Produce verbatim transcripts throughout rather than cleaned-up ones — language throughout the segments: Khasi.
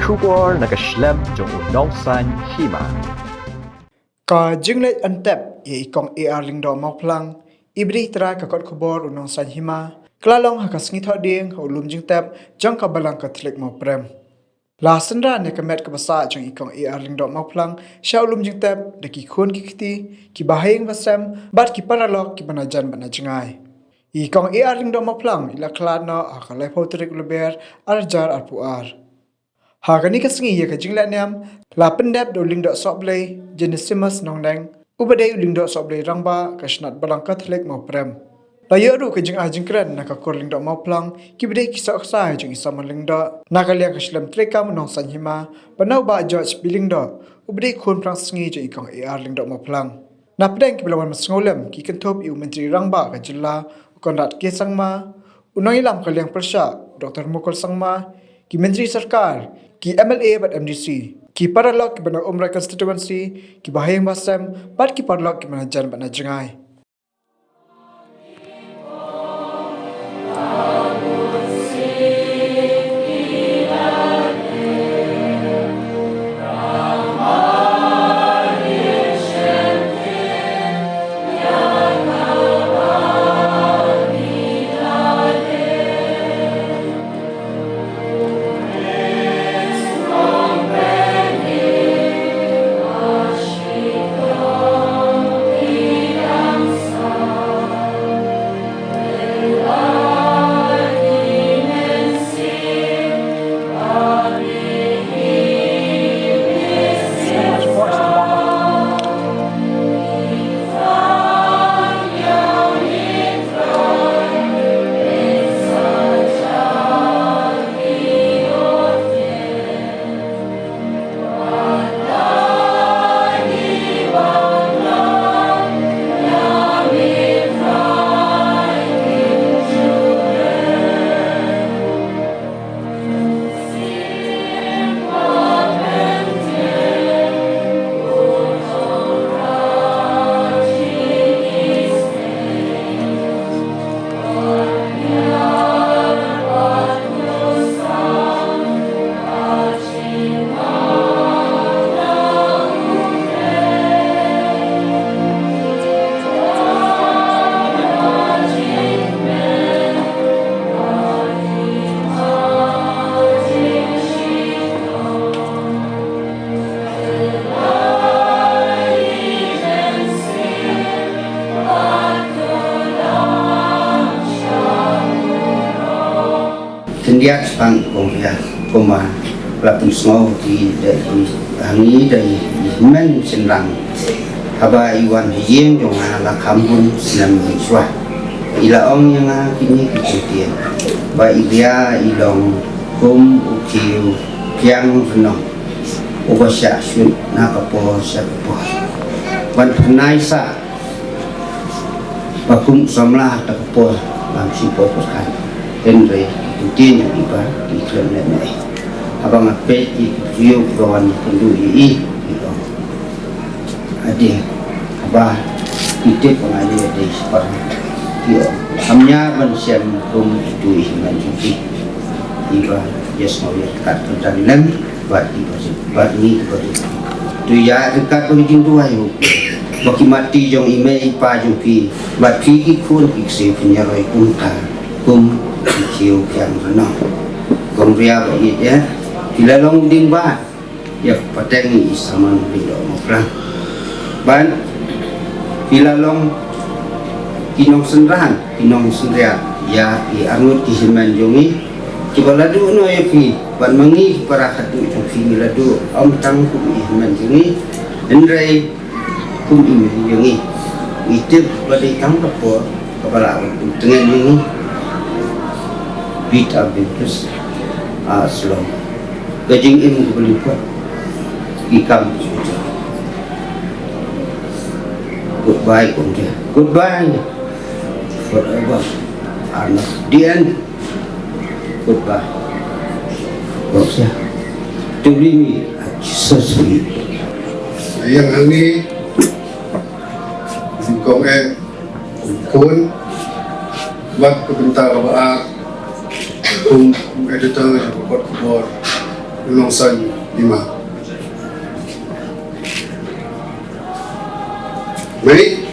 Khubor na ka shlem jong u Nongsaiñ Hima. Ka jingleit antep ïa i Kong A R Lyngdoh Mawphlang, i ba dei trai ka kot khubor u Nongsaiñ Hima, ka la long ha ka sngi Thohdieng ha u lum jingtep jong ka Balang Katholik Mawprem. La synran ïa ka met kaba sah jong i Kong A R Lyngdoh Mawphlang sha u lum jingtep da ki khun ki kti, ki bahaïing bahasem bad ki paralok kiba na jan bad na jngai. I Kong A R Lyngdoh Mawphlang i la khlad noh ha ka laiphew tarik u Lber arhajar arphew ar. Ha kane ka sngi ïa ka jinglehniam la pyndep da u Lyngdoh Sohblei Genesimus Nongneng, uba dei u Lyngdoh Sohblei Rangbah ka Shnat Balang Katholik Mawprem. La ïoh ruh ka jingai jingkren na ka kur Lyngdoh Mawphlang kiba dei ki sohksa jong i Samon Lyngdoh, na ka liang ka shlem treikam u Nongsaiñ Hima bad na u Bah George B Lyngdoh, uba dei khun phrang sngi jong i Kong A R Lyngdoh Mawphlang. Na pdeng kiba la wan ban sngewlem ki kynthup ïa u Myntri Rangbah ka jylla u Conrad K Sangma, u nongïalam ka liang pyrshah u Doktor Mukul Sangma, ki myntri sorkar, ki M L A bad M D C, ki paralok kiba na Umroi constituency, ki bahaïing bahasem bad ki paralok kiba na jan bad na jngai. Khyndiat shaphang i Kong Ria, kumba la pynsngew ïa i da i, ha ngi da i, i hynmen shynrang. Haba i wan ha ïing jong nga la kham bun snem mynshuwa. I la ong ïa nga kine ki kyntien. Ba i Ria i long kum u khiew kiang rnong, uba shah shut na ka por sha ka por. Ban pynai sa ba kum u samla ha ka por, ngam shu poi pyrkhat. Hynrei ki kyntien jong i ba ki khlem leh ei. Haba nga peit ïa ki briew kiba wan ïakynduh ïa i, ki ong, ade, haba ki tip ba nga dei, ade, shipara, ki ong, kam ïa ban shem kum itu i hynmen jong ki. Iba ïa sngew ïa ka kyrdan lem bad iba rit, bad ngi kiba rit. To ïa ryngkat bad ki jingduwai, ba ki mati jong i mei i pa jong phi bad phi ki khun ki ksiew phin ïa roi kumta kum ki khiew kiang rnong. Kong Ria ba ïeit, eh, phi la long u dieng ba ïa ka pateng i Samon Lyngdoh Mawphlang. Ban phi la long ki nongsynran, ki nongsynriat ïa ki arngut ki hynmen jong ngi kiba la duh noh ïa phi, bad ma ngi ki para khadduh jong phi ngi la duh ym tang kum i hynmen jong ngi, hynrei kum i mei jong ngi. Ngi tip ba dei tang ka por kaba la wan pyntngen ïa ngi. Bit a bit, a slong ka jingim kaba lyngkot. Ki kam. Goodbye, Kong Ria. Goodbye. Forever and not the end. Goodbye. Kong Ria. To be me, I just be. Ïa hangne, Kong, eh, Khun, bad ka bynta kaba ar, kum editor jong ka kot khubor, Nongsaiñ Hima. Mei,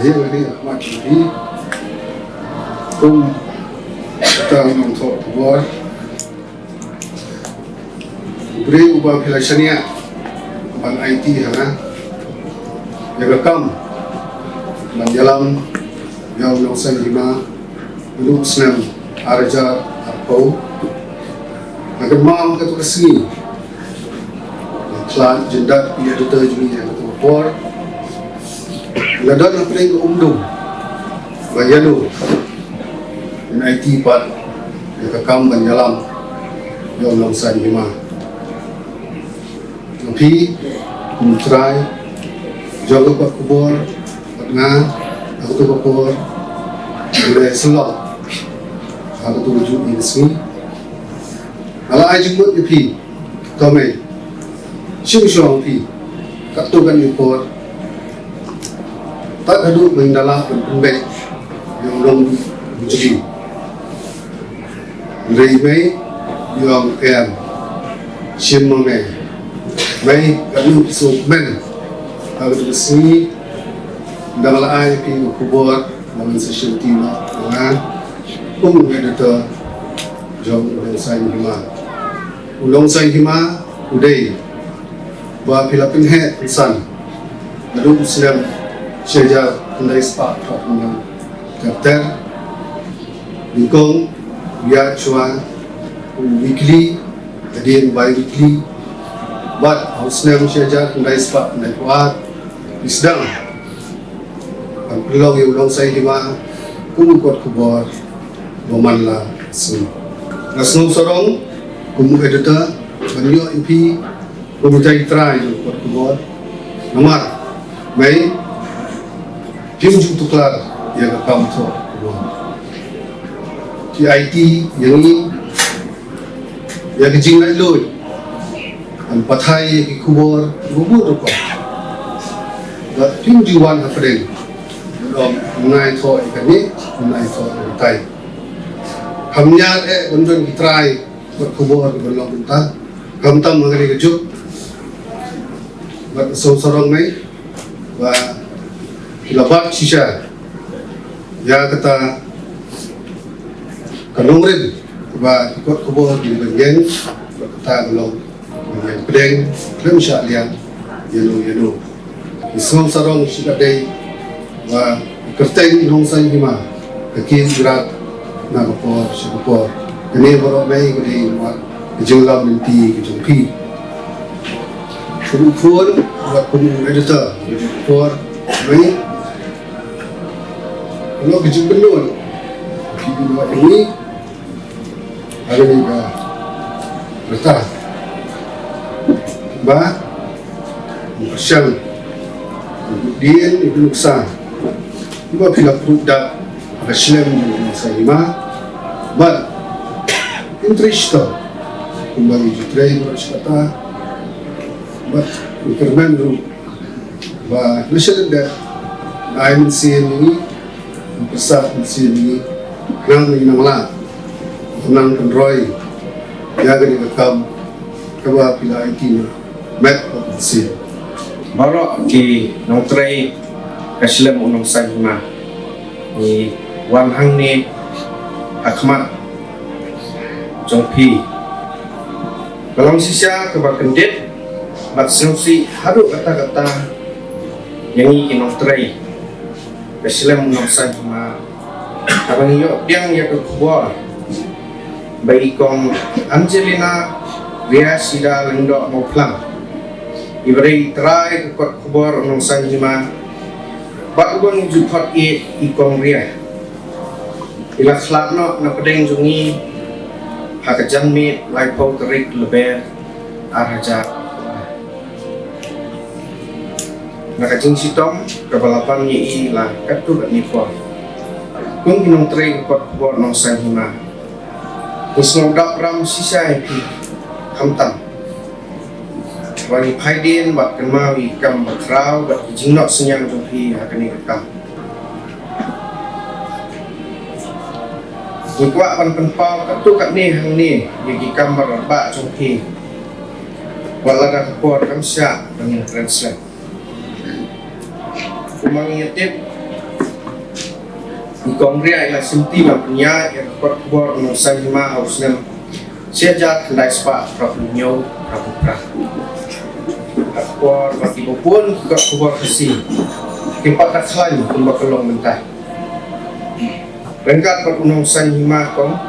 ïa nga hi Ahmad Jumpi. Kum kata u nongthoh khubor, u briew uba phi la shaniah ban aiti ha nga ïa ka kam ban ïalam ïa u Nongsaiñ Hima naduh u snem ar hajar arphew. Nga kynmaw ha kato ka sngi, nga khlad jyndat ïa u editor jong ngi ha kato ka por. Nga don hapdeng ka umdum ba ïano yn aiti pat ïa ka kam ban ïalam ïa u Nongsaiñ Hima. Phi, u trai jong ka kot khubor, bad nga, ha kato ka por, u la sylloh ha kato ka juh ïing sngi. Nga la ai jingmut ïa phi, to mei, shim shuwa phi, katto katne por, tad haduh ba ngin da lah ban pynbeit ïa u nongbud u jong ngi. Hynrei mei, u ong em, shim ma mei. Mei, katno phi sngewkmen ha kato ka sngi, ynda nga la ai ïa phi ka khubor ba ngan sa shim ti noh ïa nga kum u editor jong u Nongsaiñ Hima. U Nongsaiñ Hima u dei ba phi la pynheh pynsan naduh u snem shi hajar khyndai spah hynñiewphew ter ter. Nyngkong u ïaid shuwa u weekly, hadien bi-weekly, bad ha u snem shi hajar khyndai spah khyndaiphew ar phi sdang ban pynlong ïa u Nongsaiñ Hima kum u kot khubor ba man la sngi. Nga sngewsarong kum u editor ban ïoh ïa phi kum u trai trai jong u kot khubor. Namar mei, phim ju tuklar ïa ka kam thoh khubor. Phi aiti ïa ngi ïa ka jinglaitluid ban pathai ïa ki khubor kiba bun rukom. Bad phim ju wan hapdeng ban ong, mynta thoh ïa kane, mynta thoh ïa katai. Kham ñiar eh ban don ki trai kot khubor kiba long kumta, khamtam ha kane ka juk. Bad sngewsarong mei ba phi la bat shisha ïa kata ka nongrim kaba ki kot khubor ki ban ïeng, bad kata ka long ban ïeng pdeng khlem shah liang ïano ïano. Ngi sngewsarong shikatdei ba ka kyrteng Nongsaiñ Hima ka kiew ïrad na ka por sha ka por. Kane baroh mei ka dei namar ka jingïalam lynti ka jong phi. Kum u khun bad kum u editor ka por mei, ka long ka jingpynlut phi, phi ïa ngi ha kane ka rta ba u pyrshang u dien u nuksa ba phi la pynlut da ka shlem u Nongsaiñ Hima bad phin trei shitom kumba ngi ju trei baroh shi katta. Bad u kyrmen ruh ba na sha lyndet ai mynsiem ïa ngi, pyrsad mynsiem ïa ngi, khnang ba ngin nang lah, nang pynroi ïa kane ka kam kaba phi la aiti na met bad mynsiem. Baroh ki nongtrei ka shlem u Nongsaiñ Hima, ngi wan hangne ha khmat jong phi. Ka long shisha kaba kyndit bad sngewsih haduh katta katta ïa ngi ki nongtrei ka shlem u Nongsaiñ Hima, haba ngi ïoh pdiang ïa ka khubor ba i Kong Angelina Riasida Lyngdoh Mawphlang, iba dei i trai ka kot khubor u Nongsaiñ Hima, bad uba ngi ju khot ïa i Kong Ria, i la khlad noh na pdeng jong ngi ha ka janmiet laiphew tarik Lber ar hajar. Na ka jingshitom kaba la pan ïa i la katto katne por, kum ki nongtrei ka kot khubor u Nongsaiñ Hima, ngi sngewdap ram shisha ïa phi, khamtam ba ngi phai dien bad kynmaw ïa ki kam bakhraw bad ki jingnoh synñiang jong phi ha kane ka kam. Ngi kwah ban pynpaw katto katne hangne ïa ki kam ba radbah jong phi. Wat lada ka por kam shah ban ïa kren slem. Kumba ngi ïa tip, i Kong Riah i la shimti ban pynïaid ïa ka kot khubor Nongsan Hima ha u snem shi hajar khyndai spah phra phew hynñiew phra phew phra. Ha ka por ba kiba bun ki kot khubor Khasi kim pat da khlaiñ kumba ka long mynta. Ryngkat bad u Nongsan Hima, kong,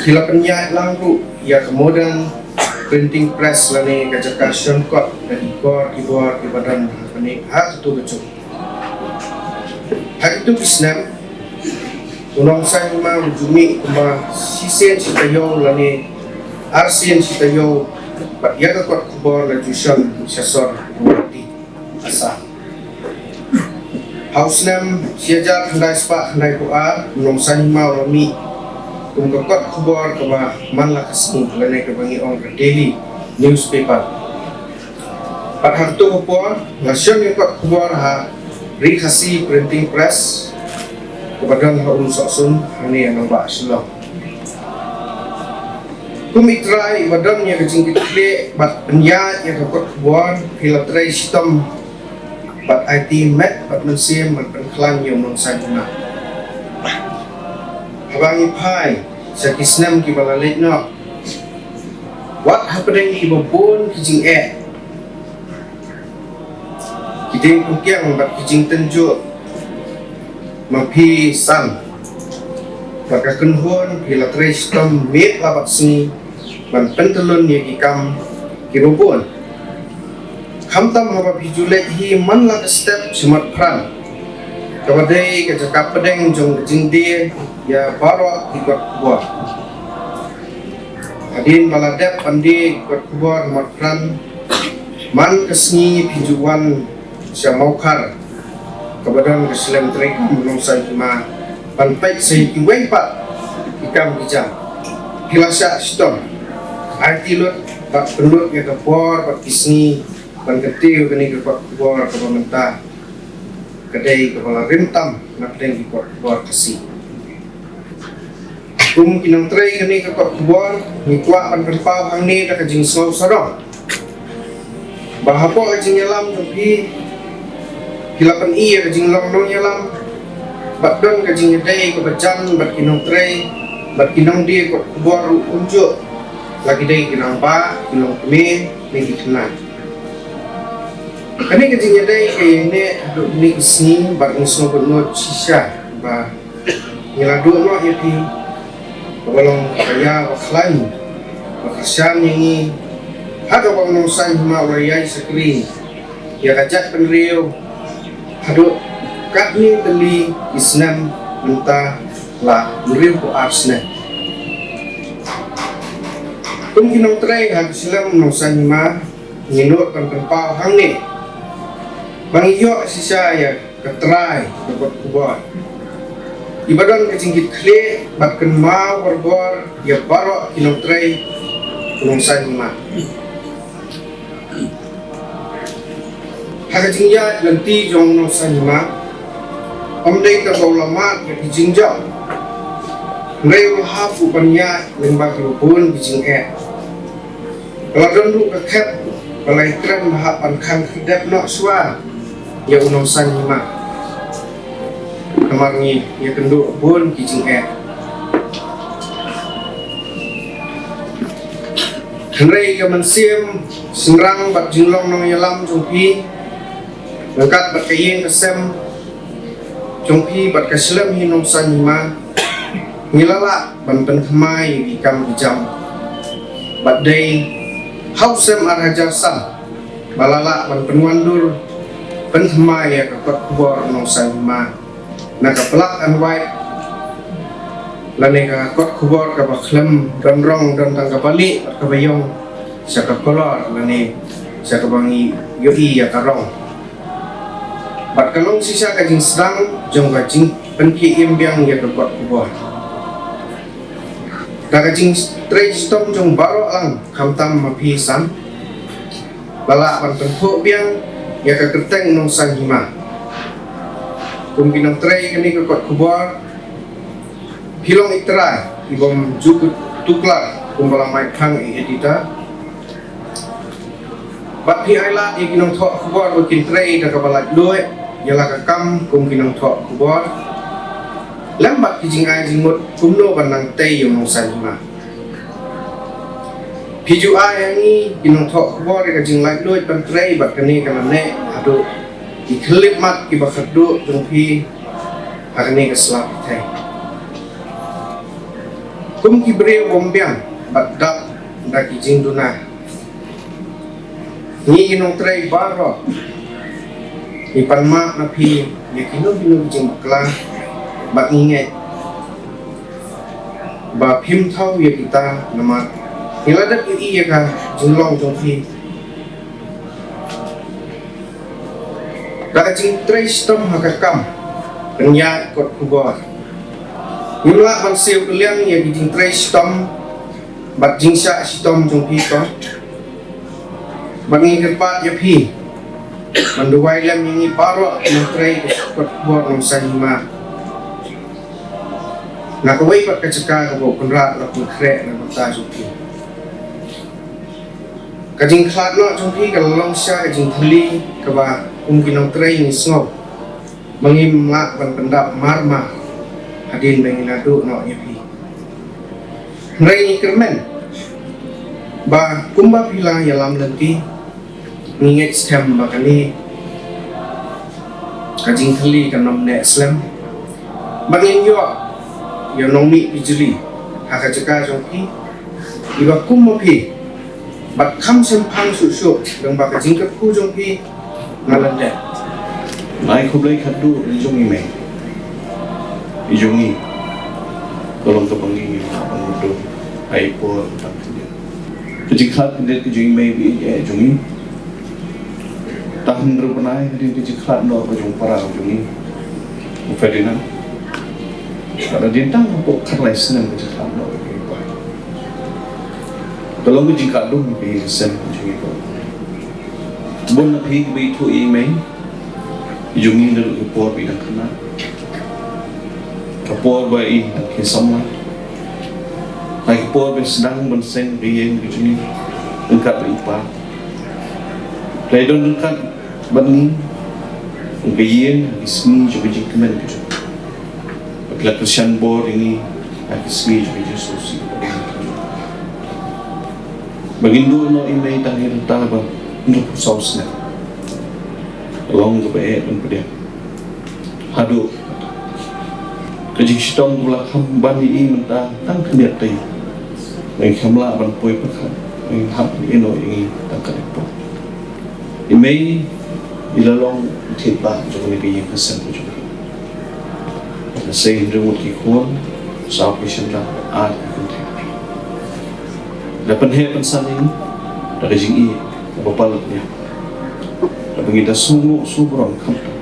ki la pynïaid lang ruh ïa ka modern printing press lane ka jaka shon kot da ki kor ki bor kiba don ha kane, ha kato ka juk. Ha kito ki snem u Nongsan Hima u ju mih kumba shisien shi taïew lane arsien shi taïew bad ïa ka kot khubor la ju shon sha sor Guwahati, Assam. Ha u snem shi hajar khyndai spah khyndai phew ar u Nongsan Hima u la mih kum ka kot khubor kaba man la ka sngi lane kaba ngi ong ka daily newspaper. Bad ha kato ka por la shon ïa ka kot khubor ha Ri Khasi Printing Press kaba don ha Umsohsun hangne ha nongbah Shillong. Kum i trai iba don ïa ka jingkitkhlieh bad pynïaid ïa ka kot khubor, phi la trei shitom bad aiti met bad mynsiem ban pynkhlaiñ ïa u Nongsan Hima. Haba ngi phai sha ki snem kiba la leit noh, wat hapdeng kiba bun ki jingeh, ki dieng pynkiang bad ki jingtynjuh, ma phi san bad ka kynhun phi la trei shitom miet la bad sngi ban pyntyllun ïa ki kam kiba bun. Khamtam haba phi ju leit hi man la ka step shamarpran, kaba dei ka jaka pdeng jong ka jingdie ïa baroh ki kot khubor. Hadien ba la dep ban die ki kot khubor marpran, man ka sngi phi ju wan sha Mawkhar kaba don ka shlem treikam u Nongsan Hima ban peit sha kiwei pat ki kam ki jam. Phi la shah shitom, aiti lut bad pynlut ïa ka por bad ki sngi ban kyntiew ïa kane ka kot khubor kaba mynta ka dei kaba la rim tam na pdeng ki kot khubor Khasi. Kum ki nongtrei kane ka kot khubor, ngi kwah ban pynpaw hangne da ka jingsngew sarong ba hapoh ka jingïalam jong phi, phi la pyni ïa ka jinglong nongïalam bad don ka jingïadei kaba jan bad ki nongtrei bad ki nongdie kot khubor ruh kumjuh, la ki dei ki rangbah, ki longkmie ne ki khynnah. Kane ka jingïadei ka ïaineh haduh kine ki sngi bad ngi sngewbha nud shisha ba ngi la duh noh ïa phi, kaba long ka ïa ba khlaiñ ba kyrshan ïa ngi ha kaba u Nongsan Hima u la ïai shakri ïa ka jaitbynriew haduh katne tylli ki snem, mynta la hynriewphew ar snem. Kum ki nongtrei ha ka shlem u Nongsan Hima, ngi nud ban pynpaw hangne ba ngi ïoh shisha ïa ka trai ka kot khubor iba don ka jingkitkhlieh bad kynmaw barabor ïa baroh ki nongtrei u Nongsan Hima. Ha ka jingïaid lynti jong u Nongsan Hima, ym dei tang ba u la mad ïa ki jingjop, hynrei u la hap ruh ban ïaid lyngba kiba bun ki jingeh. Ka la don ruh ka khet ba la ïakren ba hap ban khang khyrdep noh shuwa ïa u Nongsan Hima. Namar ngi ïakynduh bun ki jingeh. Hynrei ka mynsiem shynrang bad jinglong nongïalam jong phi, ryngkat bad ka ïing ka sem jong phi bad ka shlem hi Nongsan Hima, ngi la lah ban pynthymmai ïa ki kam ki jam. Bad dei ha u snem ar hajar san ba la lah ban pynwandur pynthymmai ïa ka kot khubor Nongsan Hima na ka black and white lane ka kot khubor kaba khlem don rong, don tang kaba lieh bad kaba ïong sha ka colour lane sha kaba ngi ïohi ïa ka rong. Bad ka long shisha ka jingsdang jong ka jingpynkhie im biang ïa ka kot khubor. Da ka jingtrei shitom jong baroh lang, khamtam ma phi san, la lah ban pynthoh biang ïa ka kyrteng Nongsan Hima. Kum ki nongtrei kane ka kot khubor, Phi long i trai i bym ju tuklar kumba la mai phang i Edita. Bad phi ai lad ïa ki nongthoh khubor ba kin trei da kaba laitluid ïa la ka kam kum ki nongthoh khubor, lem bad ki jingai jingmut kumno ban nang tei ïa u nongsaiñ hima. Phi ju ai ha ngi ki nongthoh khubor ïa ka jinglaitluid ban trei bad kane ka la neh haduh ki khyllipmat kiba khatduh jong phi ha kane ka sla pyrthei. Kum ki briew bym biang bad dap da ki jingduna, ngi ki nongtrei baroh ngi pan map na phi ïa kino kino ki jingbakla, bad ngi ngeit ba phim thaw ïa kita namar ngi la dep ïohi ïa ka jinglong jong phi da ka jingtrei shitom ha ka kam pynïaid kot khubor. Ngim lah ban siew kylliang ïa ki jingtrei shitom bad jingshah shitom jong phi ko. Bad ngi kyrpad ïa phi ban duwai lem ïa ngi baroh ki nongtrei ka kot khubor nongsaiñ hima na kawei pat ka jaka kaba u Kynrad u la pynkhreh na ka bynta jong phi. Ka jingkhlad noh jong phi ka la long sha ka jingthylli kaba kum ki nongtrei ngi sngew ba ngim lah ban pyndap marmar hadien ba ngi la duh noh ïa phi. Hynrei ngi kyrmen ba kumba phi la ïalam lynti, ngi ngeit skhem ba kane ka jingthylli kan ym neh slem. Ba ngin ïoh ïa u nongmih bijli ha ka jaka jong phi, iba kum ma phi bad kham shemphang shuh shuh lyngba ka jingkyrkhu jong phi. Nga la dep. Nga ai khublei khatduh ïa jong i mei, ïa jong i. Ka long kaba ngi ngi la ban mutdur ha i por tang khyndiat. Ka jingkhlad khyndiat ka jong i mei ba ïeit eh jong i. Tang hynriew bnai hadien ka jingkhlad noh ka jong u para jong i, u Ferdinand. Ka la dien tang hapoh khatlai snem ka jingkhlad noh ka jong i pa. Ka long ka jingkhatduh ka ïing ka sem ka jong i pa. Bun na phi kiba ithuh ïa i mei, i jong i naduh ki por ba i dang khynnah, ka por ba i dang khie samla, ha ki por ba i sdang ban seng ka ïing ka jong i ryngkat bad i pa. Ka la don ryngkat bad ngi kum ka ïing ha ki sngi jong ka jingkmen ka jong i. Bad ka la kyrshan bor ïa ngi ha ki sngi jong ka jingsngewsih. Ba ngin duh noh i mei tang hi rta ba hynriewphew saw snem. Ka long kaba eh ban pdiang. Haduh ka jingshitom kaba la kham ban ïa i mynta tang khyndiat te. Ba ngin kham lah ban poi pyrkhat, ba ngin hap ban ïeh noh ïa ngi tang katne por. I mei i la long i thied ba jong kane ka ïing ka sem ka jong ngi. La sei hynriew ngut ki khun, saw ki shynrang, ar ki kynthei. La pynheh pynsan ïa ngi da ka jingïeit kaba palat ïa ngi. Kaba ngi da sngewnguh sngewburom khamtam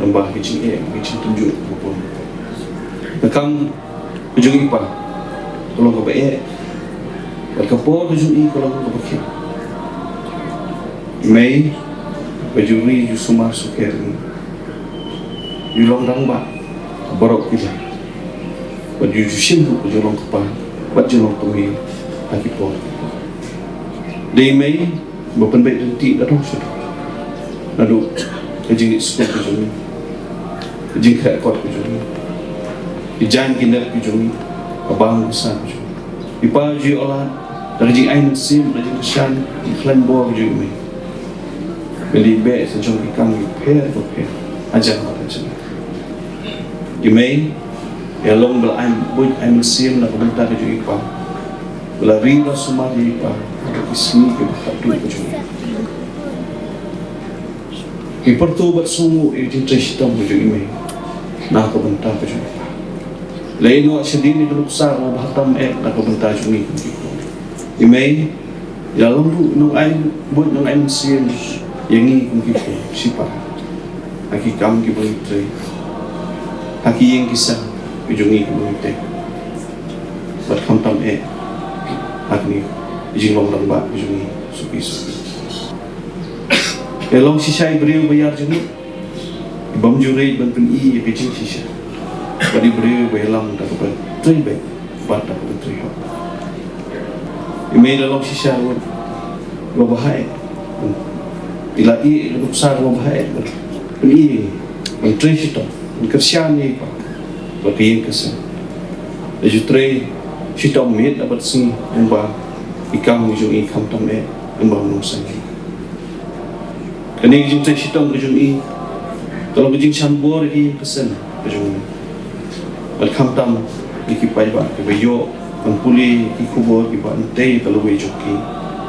lyngba ka jingeh, ka jingtynjuh kaba bun. Ka kam ka jong i pa ka long kaba eh, bad ka por ka jong i ka long kaba khih. I mei ba ju ri ju sumar sukher ïa ngi, ju long rangbah ha baroh ki lad, bad ju ju shim ruh ka jinglong kpa bad jinglong kmie ha ki por ki por. Dei i mei ba pynbeit lynti da dong sha dong. Naduh ka jingïeit skul ka jong ngi, ka jingkhreh kot ka jong ngi, ki jaiñ ki nep ki jong ngi, ka bam ka san ka jong ngi. I pa ju ïoh lad da ka jingai mynsiem, da ka jingkyrshan, ka jingkhlaiñ bor ka jong i mei. Ba dei beh sa jong ki kam ki pher ba pher hajan bad hajan. I mei ïa long ba la ai buit ai mynsiem na ka bynta ka jong i pa. Ba la ri la sumar ïa i pa ha ki sngi kiba khatduh ka jong i. Ngi pyrto bad sngewnguh ïa ka jingtrei shitom ka jong i mei na ka bynta ka jong i pa. La ïeh noh shadien ïa ka nuksa kaba tam eh na ka bynta jong ngi kum ki khun. I mei i la long ruh nongai buit nongai mynsiem ïa ngi kum ki khun shi para, ha ki kam kiba ngi trei, ha ki ïing ki sem ki jong ngi kiba ngi trei, bad khamtam eh ha kane ka jinglong rangbah ka jong ngi suki suki. I long shisha i briew ba ïar jingmut, i bym ju rit ban pyni ïa ka jingshisha. Bad i briew ba ïalam da kaba trei beit bad da kaba trei hok. I mei la long shisha ruh ba bha eh. I la ïeh ïa ka nuksa ba bha eh. Ban ïeh, ban trei shitom, ban kyrshan ïa i pa bad ka ïing ka sem. La ju trei shitom miet bad sngi, ym ba i kam jong i khamtam eh, ym ba nongsan. Kane ka jingtrei shitom ka jong i ka long ka jingshah bor ïa ka ïing ka sem ka jong i. Bad khamtam ïa ki paidbah kiba ïoh ban pule ïa ki khubor kiba tei ïa ka lawei jong ki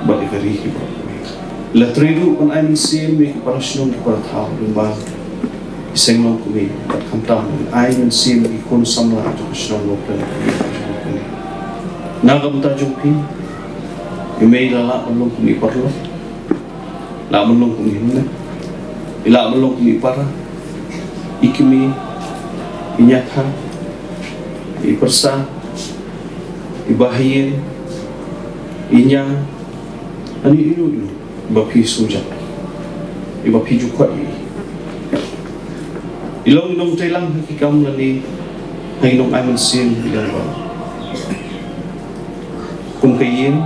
bad ïa ka ri kiba. La trei ruh ban ai mynsiem ïa ki para shnong ki para thaw lyngba ki seng longkmie bad khamtam ban ai mynsiem ïa ki khun samla jong ka shnong Mawphlang. Na ka bynta jong phi, i mei la lah ban long kum i paralok. Lah ban long kum i hynmen. I lah ban long kum i para. I kmie, i ñiakha, i pyrsa, i bahaïing, i ñiang, ani inu inu ba phi sngewjam, i ba phi ju khot i. I long i nongtei lang ha ki kam lane ha i nong ai mynsiem i lang ba. Kum ka ïing,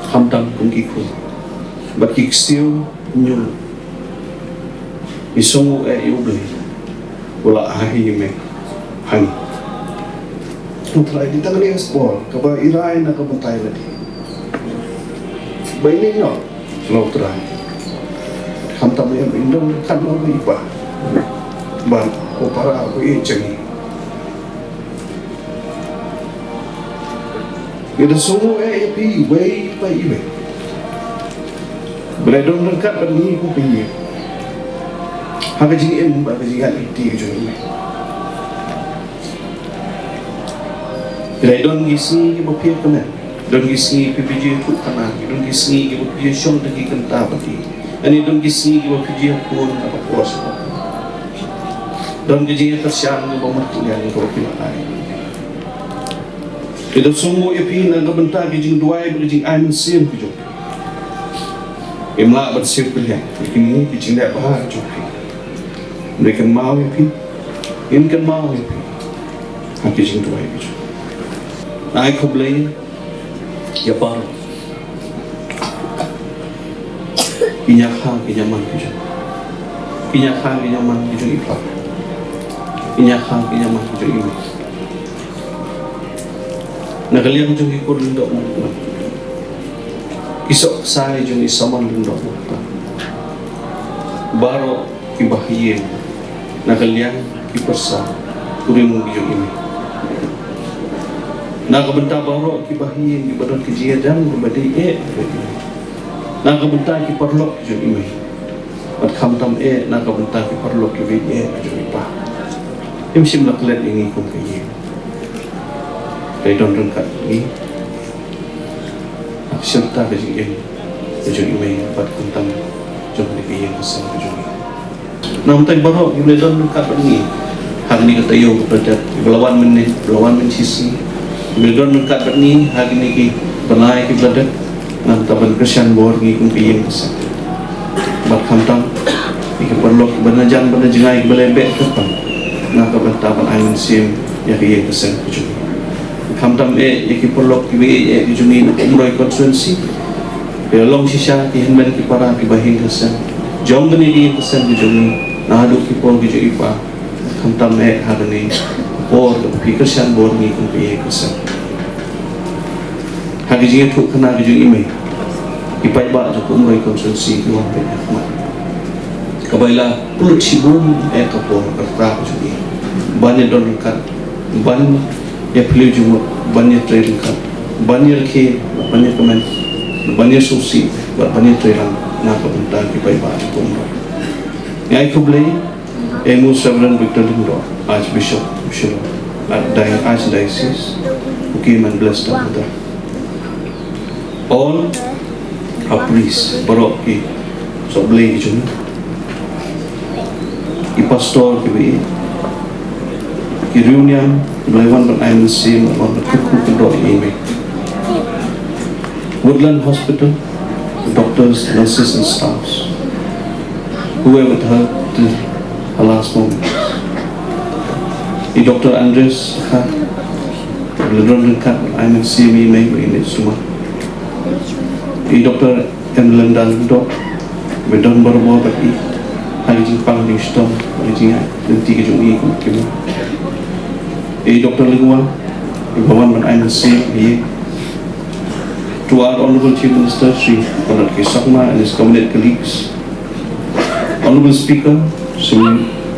khamtam kum ki khun. Bad ki ksiew ñiul. I sngew eh ïa U Blei u la ai ïa me ha ngi. U Trai, dei tang kane ka spor kaba i rai na ka bynta lade. Ba i mei noh, la U Trai. Khamtam ïa me, i don ryngkat noh bad i pa bad u para ba ïeit jong ngi. Ngi da sngew eh ïa phi iwei pa iwei ba la don ryngkat bad ngi kum phi. Ha ka jingim bad ka jingïaid lynti ka jong ngi. Ngi da don ki sngi kiba phi ïa kmen. Don ki sngi phi phi ju ïathuh khana, don ki sngi kiba phi ju shong da ki kynta bad ngi. Ani don ki sngi kiba phi ju ïakhun ha ka por sha ka por. Don ki jingïakyrshan kiba markylliang kiba phi la ai. Ngi da sngew ïa phi na ka bynta ki jingduwai bad ki jingai mynsiem ki jong phi. Ngim lah ban siew kylliang ïa kine ki jingleh bha ki jong phi. Ngin kynmaw ïa phi, ngin kynmaw ïa phi ha ki jingduwai ki jong phi. Ai khublei ïa baroh ki ñiakha ki ñiamam ki jong, ki ñiakha ki ñiamam ki jong i pa, ki ñiakha ki ñiamam ki jong i mei. Na ka liang jong ki kur lyngdoh Mawphlang, ki sohksa jong i samon lyngdoh Mawphlang, baroh ki bahaïing na ka liang ki pyrsa kurim ki jong i mei. Na ka bynta baroh ki bahaïing kiba don ki jingïajan kiba dei eh, na ka bynta ki paralok ki jong i mei. Bad khamtam eh na ka bynta ki paralok kiba ïeit eh ki jong i pa. Im shym la klet ïa ngi kum ka ïing. Ka don ryngkat ngi ha ka shyrta ka jingim ka jong i mei bad khamtam jong kane ka ïing ka sem ka jong i. Namar baroh kiba la don ryngkat bad ngi ha kane ka taïew kaba la dep, kiba la wan mynne, kiba la wan mynshisngi, kiba la don ryngkat bad ngi ha kine ki bnai kiba la dep, namar ban kyrshan bor ngi kum ka ïing ka sem. Bad khamtam ïa ki paralok kiba na jan bad na jngai kiba la beh kyrpang na ka bynta ban ai mynsiem ïa ka ïing ka sem ka jong ngi. Khamtam eh ïa ki paralok kiba ïeit eh ki jong ngi na Umroi constituency. Ki long shisha ki hynmen ki para kiba ïeit ka sem jong kane ka ïing ka sem ka jong ngi naduh ki por ki jong i pa. Khamtam eh ha kane ka por kaba phi kyrshan bor ngi kum ka ïing ka sem. Ha ka jingïathuh khana ka jong i mei, ki paidbah jong ka Umroi constituency ki wan peit ha khmat. Kaba i la pynlut shibun eh ka por ka rta ka jong i ban ïadon ryngkat, ban ïaphylliew jingmut, ban ïatrei ryngkat, ban ïarkhie, ban ïakmen, ban ïasngewsih bad ban ïatreilang na ka bynta ki paidbah jong ka Umroi. Ngi ai khublei ïa i Most Reverend Victor Lyngdoh, Archbishop of Shillong, Archdi-, Archdiocese, who came and blessed our mother. All our priests, baroh ki sohblei ki jong ngi, ki pastor kiba ïeit, ki riewniam kiba la wan ban ai mynsiem, wan ban kyrkhu kyrdoh ïa i mei. Woodland Hospital, the doctors, nurses and staffs who were with her till her last moments. I Doctor Andreas Kha, ba la don ryngkat, ai mynsiem ïa i mei ba i leit sumar. I Doctor M Lyngdoh, ba don barabor bad i ha ka jingpang jingshitom, ha ka jingïaid lynti ka jong i kum ki mei. I Doctor Lyngwa, ba wan ban ai mynsiem ïa i. To our Honorable Chief Minister, Shri Conrad K Sangma, and his cabinet colleagues, Honorable Speaker, Shri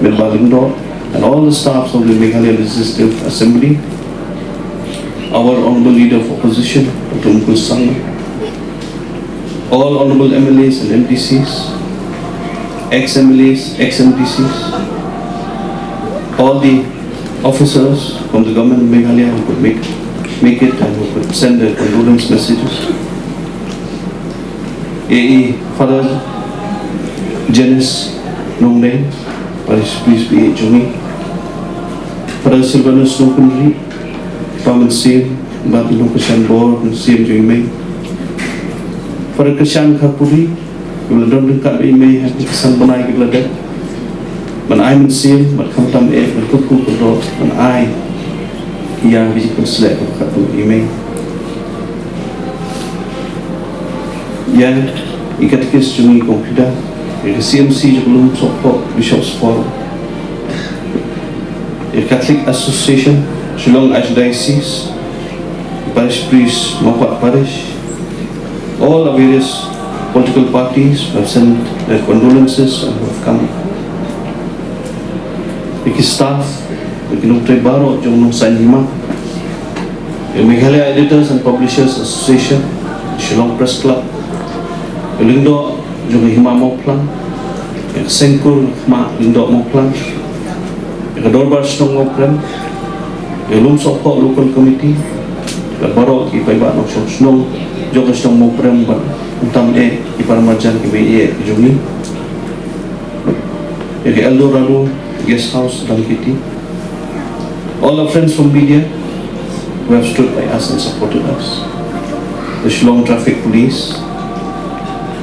Metbah Lyngdoh, and all the staffs of the Meghalaya Legislative Assembly, our Honorable Leader of Opposition, Doctor Mukul Sangma, all Honorable M L As and M D Cs, ex-M L As, ex-M D Cs, all the officers from the government of Meghalaya who could make, make it and who could send their condolence messages. Ïa i Father Janis Nongdeng, Parish Priest ba ïeit jong ngi. Father Silvanus Nongkynrih, pa mynsiem bad nongkyrshan bor mynsiem jong i mei. Father Kyrshan Kharpuri, ba la don ryngkat bad i mei ha ki san bnai kiba la dep, ban ai mynsiem bad khamtam eh ban kyrkhu kyrdoh ban ai ïa ka jingpynshlur kaba khatduh ïa i mei. Ïa i Katekist jong ngi Kong Pida, ïa ka C M C jong ka Lumsohphoh Bishop's Forum, ïa ka Catholic Association Shillong Archdiocese, Parish Priest Mawkyrwat Parish, all the various political parties who have sent their condolences and who have come. Ïa ki staff, ïa ki nongtrei baroh jong Nongsaiñ Hima, ïa Meghalaya Editors and Publishers Association, Shillong Press Club, ïa Lyngdoh jong ka Hima Mawphlang, ïa ka Seng Kur Hima Lyngdoh Mawphlang, ïa ka Dorbar Shnong Mawprem, ïa Lumsohphoh Local Committee, bad baroh ki paidbah nongshong shnong jong ka shnong Mawprem bad khamtam eh ki para marjan kiba ïeit jong ngi, ïa ka Eldorado Guest House Dhamketi, all our friends from media who have stood by us and supported us, the Shillong Traffic Police,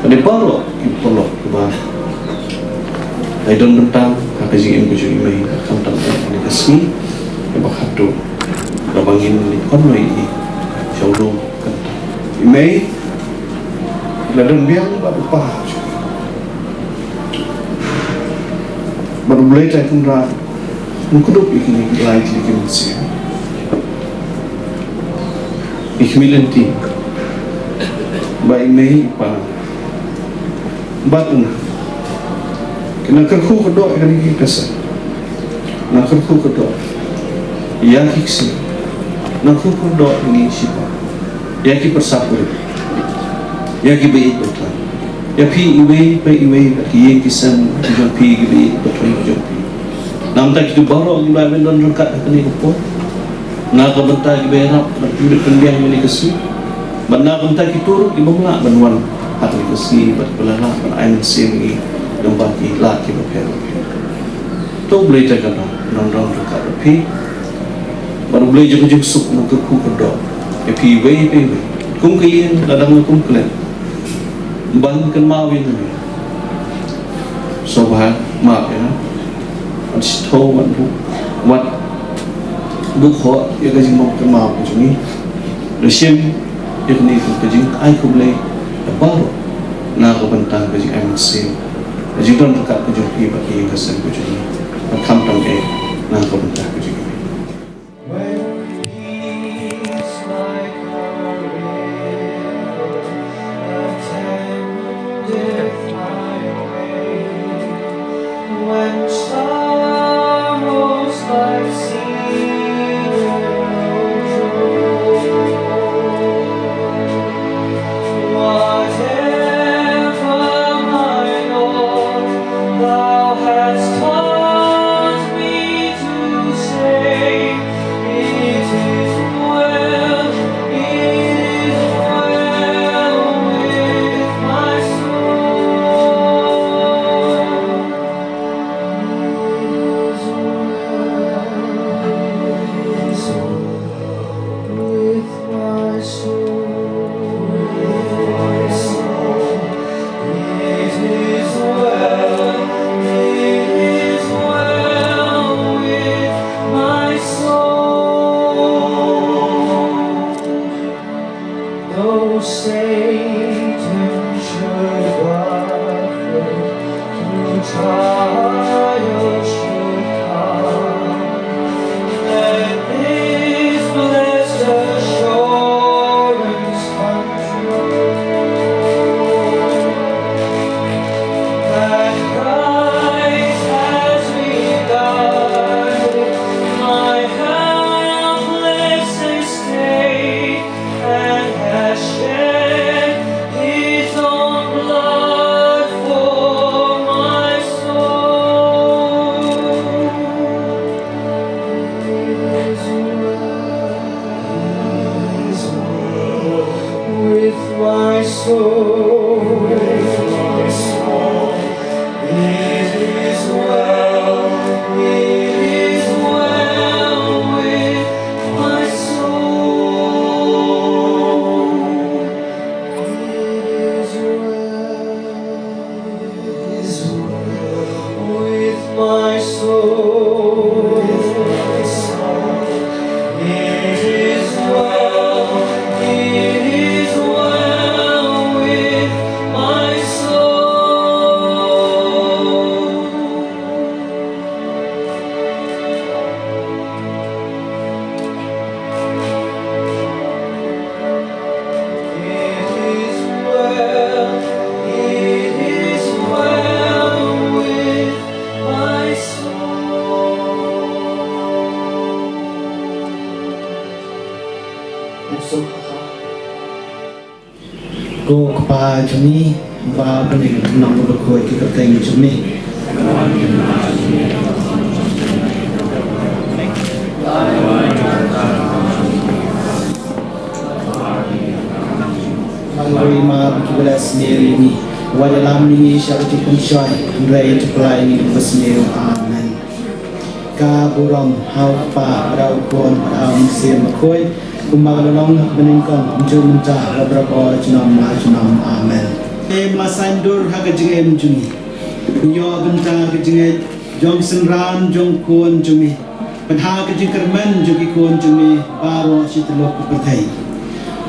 bad ïa baroh ki paralok kiba la ïadon bynta ha ka jingim ka jong i mei, khamtam eh ha kane ka sngi kaba khatduh kaba ngin leit khot noh ïa i sha u lum kynta. I mei la don biang bad u kpa, bad U Blei Trai Kynrad un kdup ïa kine ki lai tylli ki mynsiem, ïa ki khmih lynti ba i mei i pa bad u nang kin nang kyrkhu kyrdoh ïa kane ka seng, nang kyrkhu kyrdoh ïa ki ksiew, nang kyrkhu kyrdoh ïa ngi shiphang, ïa ki pyrsa kurim, ïa ki ba ïeit ba tlang, ïa phi iwei pa iwei bad ki ïing ki sem ki jong phi, ki ba ïeit ba tlang ki jong phi. Namar kito baroh kiba la ïadon ryngkat ha kane ka por, na ka bynta kiba ïarap bad pynbiang ïa kane ka sngi, bad na ka bynta kito ruh kiba ym lah ban wan ha kane ka sngi bad kiba la lah ban ai mynsiem ïa ngi lyngba ki lad kiba pher bapher. To U Blei Trai Kynrad un nang don ryngkat bad phi, bad U Blei jong ka jingsuk un nang kyrkhu kyrdoh ïa phi iwei pa iwei. Kum ka ïing, la dang la kum klet, ban kynmaw ïa ngi, sngewbha map ïa ngi, wat sngewthuh, wat buh, wat buh hok ïa ka jingbym kynmaw ka jong ngi. Da shim ïa kane kum ka jingai khublei ïa baroh na ka bynta ka jingai mynsiem, ka jingdon ryngkat ka jong phi bad ka ïing ka sem ka jong ngi, bad khamtam eh na ka bynta ka jong ngi. When peace like a river attendeth my way, when sorrows like sea roll, whatever, my Lord, thou hast taught me to say, Satan should buffet, through trial should come, let this blessed assurance come true, that Christ has regarded my helpless estate and has shed his own blood for my soul. It is well with my soul. It is well, it is well with my soul. It is well, it is well with my soul. It is well, it is well with my soul. It is well, it is well with my soul. Ko Kpa jong ngi, ba pynlong ba khuid ki kyrteng jong me. Ba ngi ïohi ma ba ki ba la sniew ïa ngi, wat ïalam ïa ngi sha ka jingpynshoi, hynrei to pynlait ïa ngi na kaba sniew. Amen. Ka burom ha u Kpa, ha u Khun, ha u Mynsiem Bakhuid, kumba ka la long ha kaba nyngkong, mynta, mynta, la barabor, junom la junom. Amen. Em la saiñdur ha ka jingim jong ngi. Ïoh bynta ka jingngeit jong synran jong khun jong me, bad ha ka jingkyrmen jong ki khun jong me baroh shi tyllup ka pyrthei.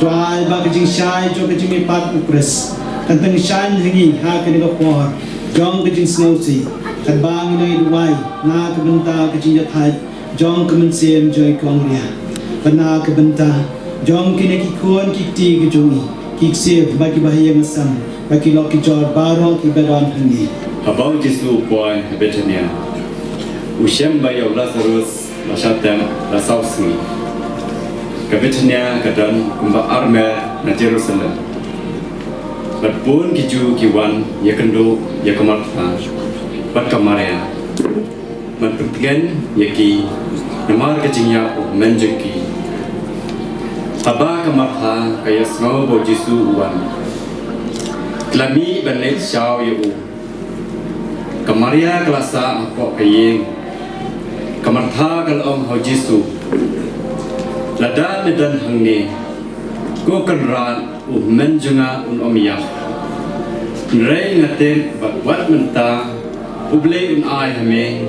To ai ba ka jingshai jong ka jingmihpat u Khrist kan tyngshaiñ ha ngi ha kane ka por jong ka jingsngewsih, katba ngi nang ïa duwai na ka bynta ka jingïathait jong ka mynsiem jong i Kong Ria, bad na ka bynta jong kine ki khun ki kti ki jong i, ki ksiew bad ki ba ha ïing ha sem, bad ki lok ki jor baroh ki ba don hangne. Haba u Jisu u poi ha Bethania, u shem ba ïa u Lasarus la shah tep la saw sngi. Ka Bethania ka don kumba ar mer na Jerusalem. Bad bun ki Jiw ki wan ïakynduh ïa ka Martha bad ka Maria, ban pyntngen ïa ki namar ka jingïap u hynmen jong ki. Haba ka Martha ka ïohsngew ba u Jisu u wan, ka la mih ban leit shaw ïa u. Ka Maria ka la sah hapoh ka ïing. Ka Martha ka la ong ha u Jisu, lada me don hangne, ko Kynrad u hynmen jong nga un ym ïap. Hynrei nga tip ba wat mynta U Blei un ai ha me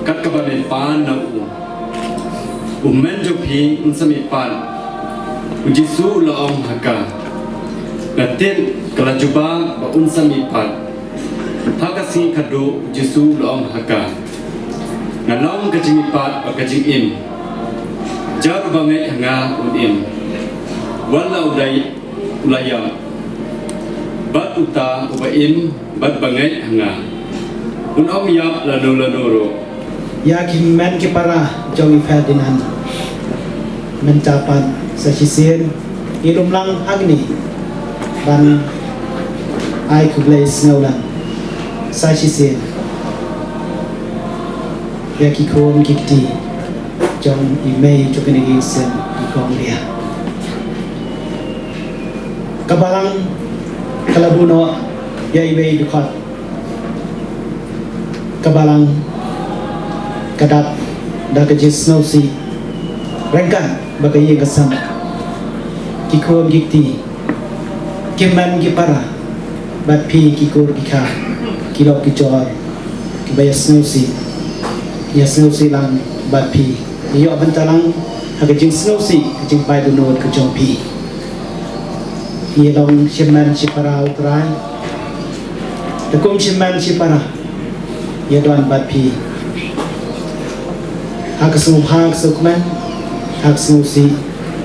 kat kaba me pan na u. U hynmen jong phi un sa mihpat. U Jisu u la ong ha ka, nga tip ka la jubab ba un sa mihpat. Ha ka sngi khatduh u Jisu u la ong ha ka, nga long ka jingmihpat bad ka jingim. Jar uba ngeit ha nga un im, wat la u dei u la ïap. Bad uta uba im bad ba ngeit ha nga un ym ïap lano lano ruh. Ïa ki hynmen ki para jong i Ferdinand, mynta pat sa shisien ngi lum lang hangne ban ai khublei sngewlang. Sa shisien ïa ki khun ki kti jong i mei jong kane ka ïing sem, i Kong Ria. Ka balang ka la buh noh ïa iwei i dkhot. Ka balang ka dap da ka jingsngewsih ryngkat bad ka ïing ka sem. Ki khun ki kti, ki hynmen ki para, bad phi ki kur ki kha, ki lok ki jor, kiba ïasngewsih, ïasngewsih lang bad phi, ïoh bynta lang ha ka jingsngewsih, ka jingpait dohnud ka jong phi. Ngi long shimet shipara U Trai. Te kum shimet shipara, ïa don bad phi ha ka sngewbha ka sngewkmen, ha ka sngewsih,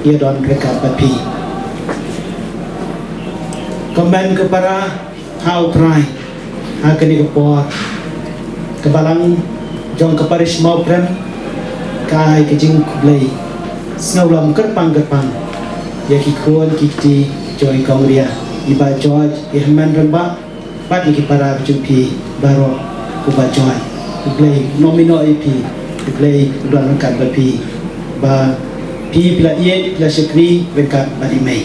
ïa don ryngkat bad phi. Kmen ka para ha U Trai ha kane ka por. Ka balang jong ka parish Mawprem ka ai ka jingkhublei sngewlem kyrpang kyrpang ïa ki khun ki kti jong i kong Ria, i Bah George, i Hynmen Rangbah, bad ïa ki para ka jong phi baroh, u Bah George. U Blei un ym ïehnoh ïa phi, U Blei un don ryngkat bad phi. Ba phi phi la ïeit, phi la shakri ryngkat bad i mei.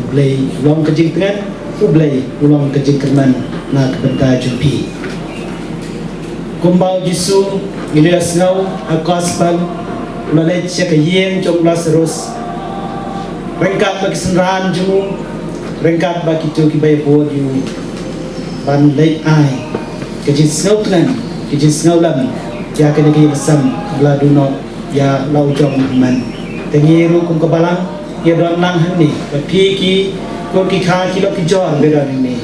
U Blei u long ka jingtngen, U Blei u long ka jingkyrmen na ka bynta jong phi. Kumba U Jisu, ngi la sngew ha gospel, u la leit sha ka ïing jong u Lasarus ryngkat bad ki synran jong u, ryngkat bad kito kiba ïabud ïa u, ban leit ai ka jingsngewtngen, ka jingsngewlem ïa kane ka ïing ka sem kaba la duh noh ïa la u jong u hynmen. Te ngi ruh kum ka balang, ïa don lang hangne, bad phi ki khun ki kha, ki lok ki jor ba don hangne,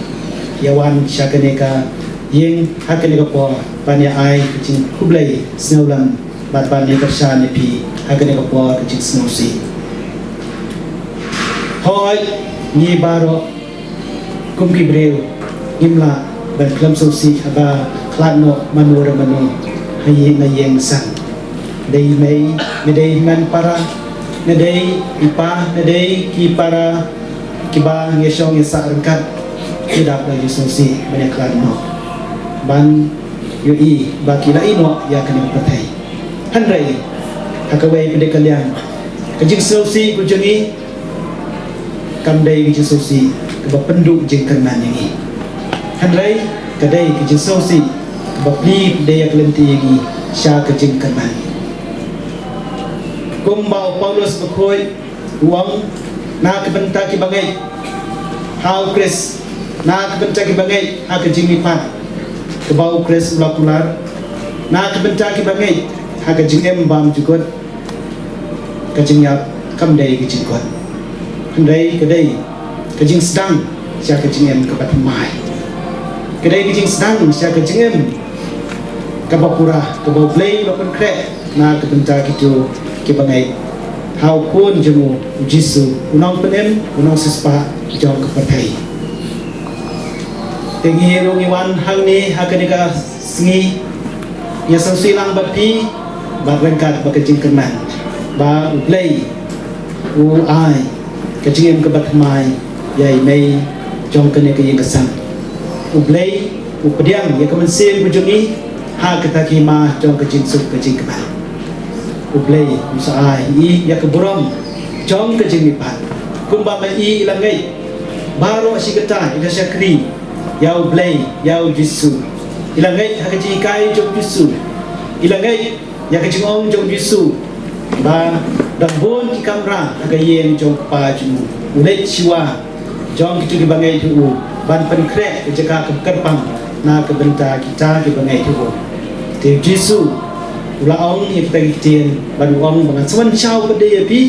ïa wan sha kane ka ïing ha kane ka por, ban ïa ai ka jingkhublei sngewlem bad ban ïa kyrshan ïa phi ha kane ka por ka jingsngewsih. Hooid, ngi baroh kum ki briew ngim lah ban khlem sngewsih haba khlad noh mano re mano ha ïing, na ïing na sem. Dei i mei, ne dei i hynmen para, ne dei i pa, ne dei ki para kiba ngi shong ngi sah ryngkat, ki dap da ka jingsngewsih ban ïa khlad noh, ban ïohi ba ki la ïehnoh ïa kane ka pyrthei. Hynrei ha kawei pat de ka liang, ka jingsngewsih ka jong ngi kam dei ka jingsngewsih kaba pynduh jingkyrmen ïa ngi. Hynrei ka dei ka jingsngewsih kaba plie pat de ïa ka lynti ïa ngi sha ka jingkyrmen. Kumba u Paulus bakhuid u ong, na ka bynta kiba ngeit ha U Khrist, na ka bynta kiba ngeit ha ka jingmihpat kaba U Khrist u la kular, na ka bynta kiba ngeit ha ka jingim bymjukut, ka jingïap kam dei ka jingkut, hynrei ka dei ka jingsdang sha ka jingim kaba thymmai. Ka dei ka jingsdang sha ka jingim kaba pura, kaba U Blei u la pynkhreh na ka bynta kito kiba ngeit ha u Khun jong u, U Jisu, u Nongpynim, u Nongsiewspah jong ka pyrthei. Te ngi ruh ngi wan hangne ha kane ka sngi, ngi sngewsih lang bad phi, bad ryngkat bad ka jingkyrmen ba U Blei u ai ka jingim kaba thymmai ïa i mei jong kane ka ïing ka sem. U Blei u pdiang ïa ka mynsiem ka jong ngi ha kata ka hima jong ka jingsuk ka jingkmen. U Blei un sa ai ïa i ïa ka burom jong ka jingmihpat. Kumba ma i i la ngeit baroh shi katta, i la shakri ïa U Blei, ïa U Jisu. I la ngeit ha ka jinghikai jong U Jisu. I la ngeit ïa ka jingong jong U Jisu ba don bun ki kamra ha ka ïing jong u Kpa jong u. U leit shuwa jong kito kiba ngeit ha u ban pynkhreh ka jaka kaba kyrpang na ka bynta kita kiba ngeit ha u. Te U Jisu u la ong ïa kita ki ktien, bad u ong ba ngan sa wan shaw pat de ïa phi,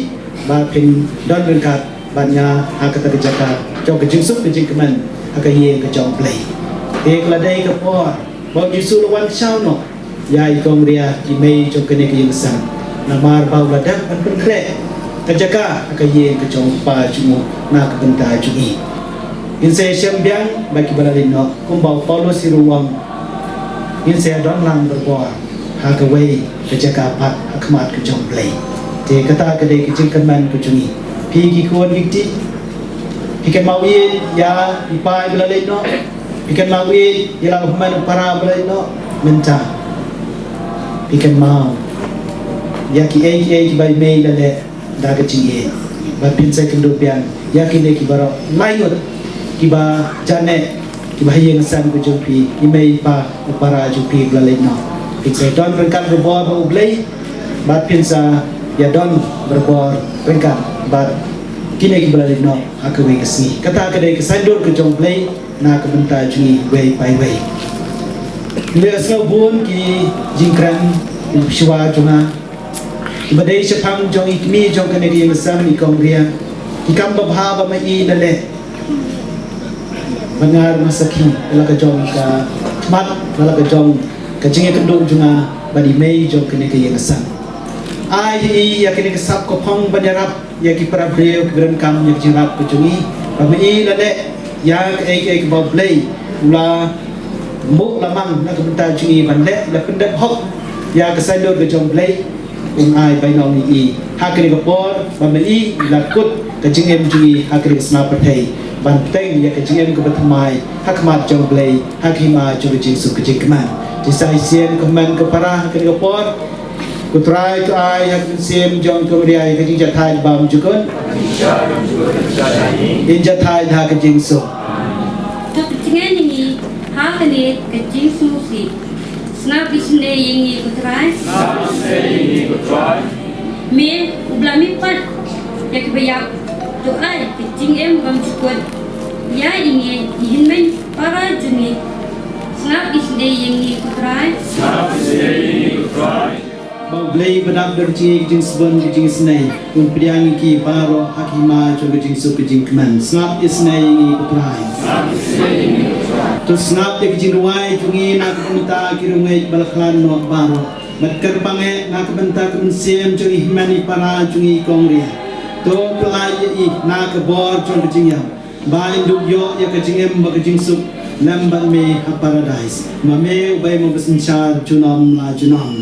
ba phin don ryngkat bad nga ha kata ka jaka jong ka jingsuk ka jingkmen ha ka ïing ka jong U Blei. Te ka la dei ka por ba U Jisu u la wan shaw noh ïa i kong Ria, i mei jong kane ka ïing ka sem, namar ba u la dep ban pynkhreh ka jaka ha ka ïing ka jong u Kpa jong u na ka bynta jong ngi. Ngin sa ïashem biang bad kiba la leit noh, kumba u Paulus ruh u ong, ngin sa ïadon lang barabor ha kawei ka jaka pat ha khmat ka jong U Blei. Te kata ka dei ka jingkyrmen ka jong ngi. Phi ki khun ki kti, phi kynmaw ïa i pa iba la leit noh? Phi kynmaw ïa la u hynmen u para ba la leit noh? Mynta phi kynmaw ïa kiei kiei kiba i mei i la leh da ka jingïeit, bad phin sa ïakynduh biang ïa kine ki baroh laingut kiba janeh, kiba ha ïing ha sem ka jong phi, i mei i pa u para jong phi ba la leit noh. Phin sa ïadon ryngkat barabor bad U Blei, bad phin sa ïadon barabor ryngkat bad kine kiba la leit noh ha kawei ka sngi. Kata ka dei ka saiñdur ka jong U Blei na ka bynta jong ngi iwei pa iwei. Ngi la ïohsngew bun ki jingkren shuwa jong nga, kiba dei shaphang jong i kmie jong kane ka ïing ka sem, i kong Ria, ki kam babha ba ma i i la leh. Ban ngar na sakhi la ka jong ka khmat, la ka jong ka jingïakynduh jong nga bad i mei jong kane ka ïing ka sem. Ai hi ïa kane ka sap ka phong ban ïarap ïa ki para briew ki donkam ïa ka jingïarap ka jong i. Ba ma i la leh ïa kaei kaei kaba U Blei u la mut la mang na ka bynta jong i ban leh, la pyndep hok ïa ka saiñdur ka jong U Blei. Un ai bainong ïa i ha kane ka por ba ma i la kut ka jingim jong i ha kane ka sna pyrthei ban bteng ïa ka jingim kaba thymmai ha khmat jong U Blei ha ka hima jong ka jingsuk ka jingkmen. Jingshai sien ka hynmen ka para ha kane ka por. Ko Trai, to ai ha ka mynsiem jong ka Maria ïa ka jingjahthait bymjukut. Yn jahthait ha ka jingsuk. To pynjngai ïa ngi ha kane ka jingsngewsih. Sngap isynei ïa ngi ko Trai. Me uba la mihpat ïa kiba ïap, to ai ka jingim bymjukut ïa ngi, i hynmen para jong ngi. Sngap isynei ïa ngi ko Trai. Ba U Blei ba dap da ka jingngeit, ka jingsbun, ka jingisynei un pdiang ïa ki baroh ha ka hima jong ka jingsuk ka jingkmen. Sngap isynei ïa ngi ko Trai. To sngap ïa ka jingrwai jong ngi na ka bynta ki riewngeit ba la khlad noh baroh. Bad kyrpang eh na ka bynta ka mynsiem jong i hynmen i para jong i kong Ria. To pyllait ïa i na ka bor jong ka jingïap. Ba in duh ïoh ïa ka jingim bad ka jingsuk lem bad me ha Paradais. Ma me uba ïa mo ba synshar junom la junom.